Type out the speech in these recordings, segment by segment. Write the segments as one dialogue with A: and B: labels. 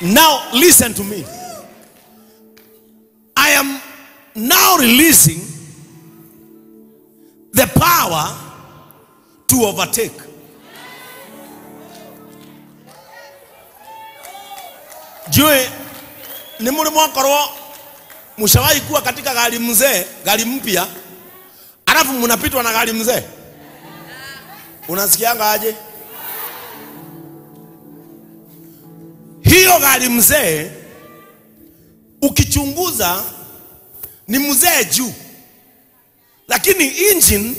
A: Now listen to me. I am now releasing the power to overtake. Jue ni mwakorwo mshawahi kuwa katika gari mzee, gari mpya, alafu mnapitwa na gari mzee. Unasikianga aje? Hiyo gari mzee ukichunguza ni mzee juu, lakini engine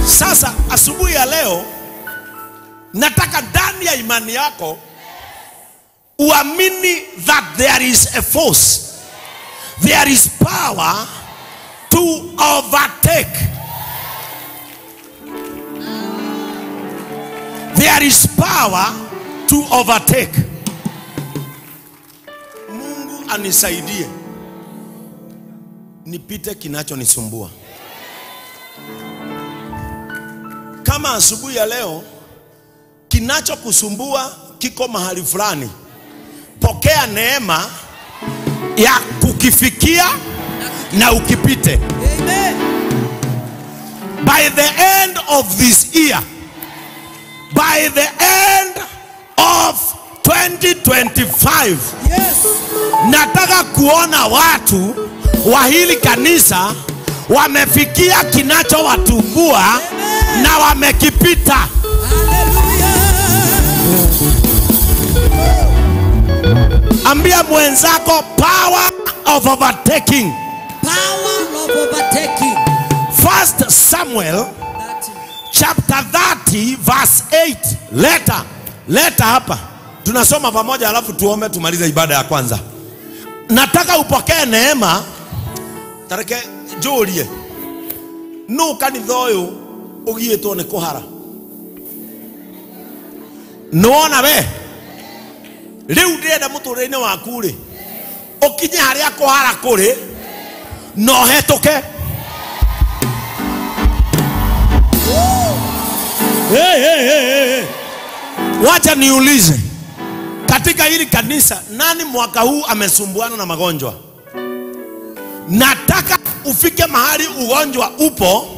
A: sasa asubuhi ya leo nataka ndani ya imani yako uamini that there is a force, there is power to overtake. There is power to overtake. Mungu anisaidie nipite kinachonisumbua. Kama asubuhi ya leo kinachokusumbua kiko mahali fulani, pokea neema ya kukifikia na ukipite.
B: Amen.
A: By the end of this year, by the end of 2025,
B: yes,
A: nataka kuona watu wa hili kanisa wamefikia kinachowatumbua na wamekipita. Ambia mwenzako, power of overtaking.
B: Power of overtaking.
A: 1 Samuel chapter 30 verse 8. Leta, leta hapa. Tunasoma pamoja alafu tuombe tumalize ibada ya kwanza. Nataka upokee neema. Tareke njurie. No kanitha uyu ugiitwo ni kuhara. Nona we. Riu ndirenda muturire-ini waku ri ukinye haria kuhara kuri no hetuke. Hey, hey, hey, hey. Wacha niulize, katika hili kanisa nani mwaka huu amesumbuana na magonjwa? Nataka ufike mahali ugonjwa upo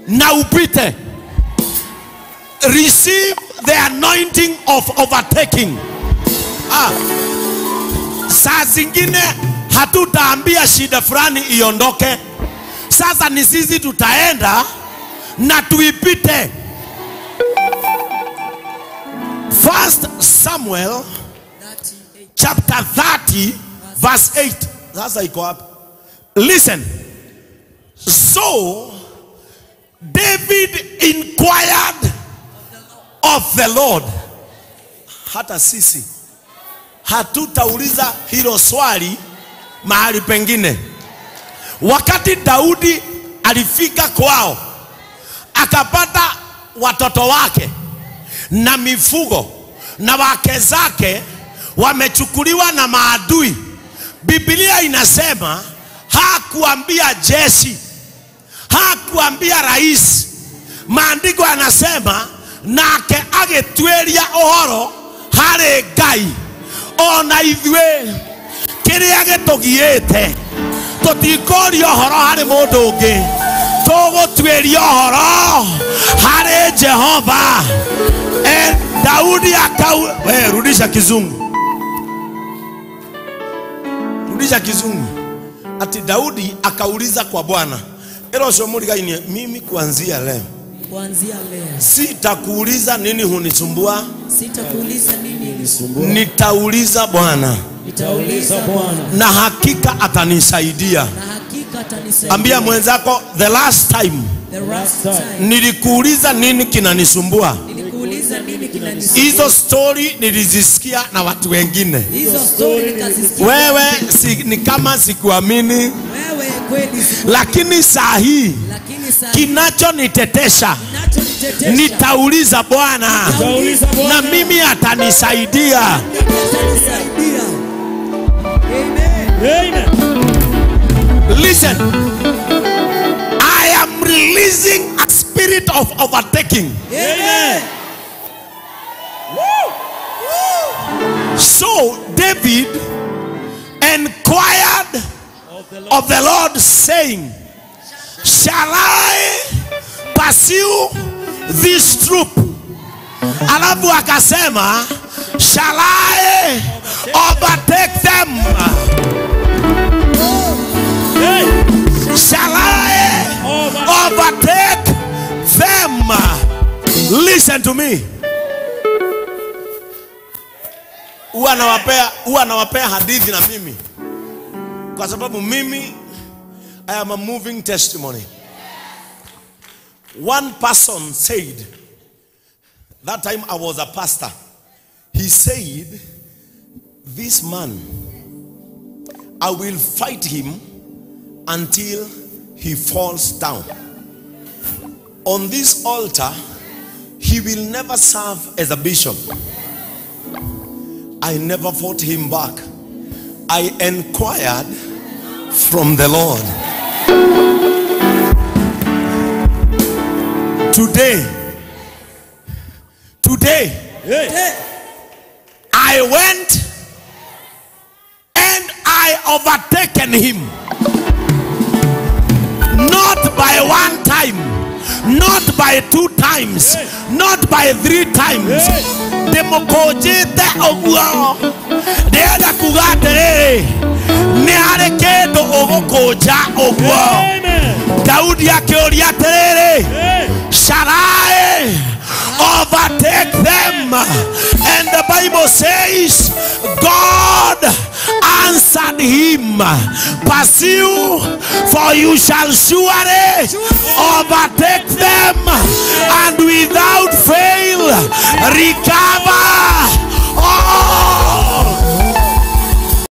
A: na upite. Receive the anointing of overtaking. Ah, saa zingine hatutaambia shida fulani iondoke. Sasa ni sisi tutaenda na tuipite. 1 Samuel chapter 30 verse 8. Sasa iko wapi? Listen. So David inquired of the Lord. Hata sisi hatutauliza hilo swali mahali pengine. Wakati Daudi alifika kwao, akapata watoto wake na mifugo na wake zake wamechukuliwa na maadui, Biblia inasema hakuambia jeshi, hakuambia rais. Maandiko yanasema nake agĩtuĩria ũhoro harĩ Ngai. Ona ithuĩ kĩrĩa gĩtũgiĩte tũtikũria ũhoro harĩ mũndũ ũngĩ, tũgũtuĩria ũhoro harĩ Jehova. Daudi akau, we rudisha kizungu, rudisha kizungu. Ati Daudi akauliza kwa Bwana, ero sio mimi kuanzia leo,
B: kuanzia leo
A: sitakuuliza nini hunisumbua,
B: sitakuuliza nini hunisumbua,
A: nitauliza Bwana,
B: nitauliza Bwana
A: na hakika atanisaidia,
B: na hakika atanisaidia.
A: Ambia mwenzako, the last time,
B: the last time
A: nilikuuliza nini kinanisumbua,
B: nilikuuliza nini kinanisumbua.
A: Hizo story nilizisikia na watu wengine,
B: hizo story nikazisikia.
A: Wewe si, ni kama sikuamini
B: wewe kweli sikuamini.
A: Lakini saa hii kinachonitetesha nitauliza Bwana na mimi atanisaidia.
B: Amen.
A: Listen, I am releasing a spirit spirit of overtaking.
B: Amen.
A: So David inquired of the Lord, saying, shall I pursue this troop? Alafu akasema, shall I overtake them? Shall I overtake them? Listen to me. Huwa nawapea hadithi na mimi, kwa sababu mimi I am a moving testimony. One person said, that time I was a pastor, he said, this man, I will fight him until he falls down. On this altar, he will never serve as a bishop. I never fought him back. I inquired from the Lord. Today, I went and I overtaken him. Not by one time, not by two times, not by three times. Ndimukujite uguo ndĩrenda kuga atĩrĩrĩ, nĩ harĩ kĩndũ ũgũkũnja ũguo. Daudi akĩũria atĩrĩrĩ, shall I overtake them? And the Bible says God answered him, pursue, for you shall surely overtake them, and without fail recover